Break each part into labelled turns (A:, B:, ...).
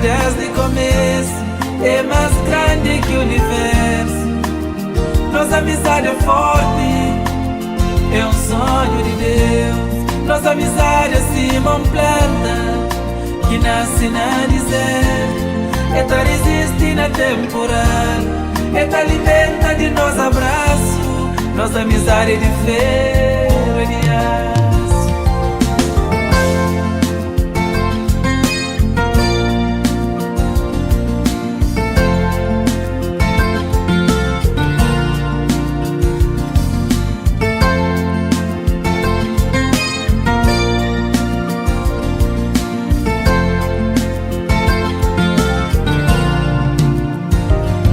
A: desdi komesu, é más grandi ki universu. Nos amizadi é forti, é un sonhu di Deus. Nos amizadi é sima un planta ki nase na dizertu. E ta rizisti na tenpural, e ta alimenta di nos abrasu. Nos amizadi é di feru, é di asu.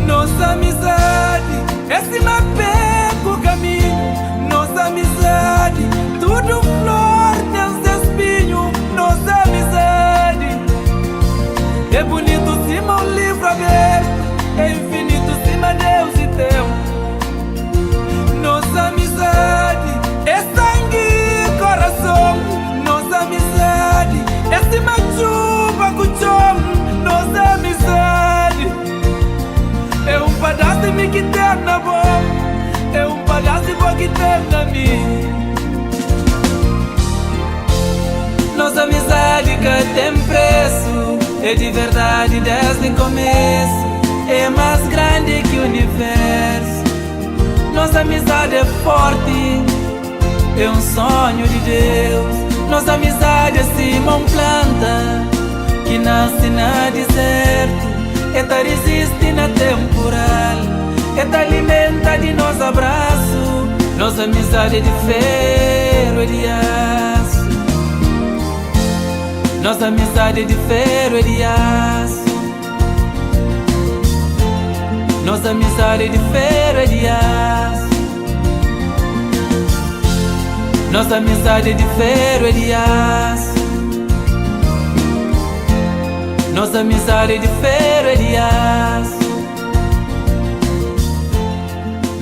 A: Nos amizadi é sima pé ku kaminhu. Nos amizadi, tudu flor ten se spinhu. Nos amizadi é bunitu sima un livru abertu, é infinitu sima Deus i ténpu. Nos amizadi é sangi i korason. Nos amizadi é sima txuba ku txon. Nos amizadi é un padás di mi ki ten na bo, é un padás di bo ki ten na mi. Nos amizadi ka ten presu, é di verdadi desdi komesu, é más grandi ki universu. Nos amizadi é forti, é un sonhu di Deus. Nos amizadi é sima un planta ki nase na dizertu, e ta rizisti na tenpural, e ta alimenta di nos abrasu. Nos amizadi é di feru, é di asu. Nos amizadi é di feru, é di asu. Nos amizadi é di feru, é di asu. Nos amizadi é di feru, é di asu. Nos amizadi é di feru, é di asu.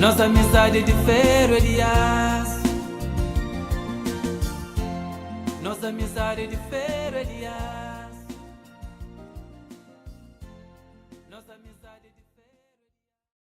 A: Nos amizadi é di feru, é di asu. Nos amizadi é di feru, é di asu.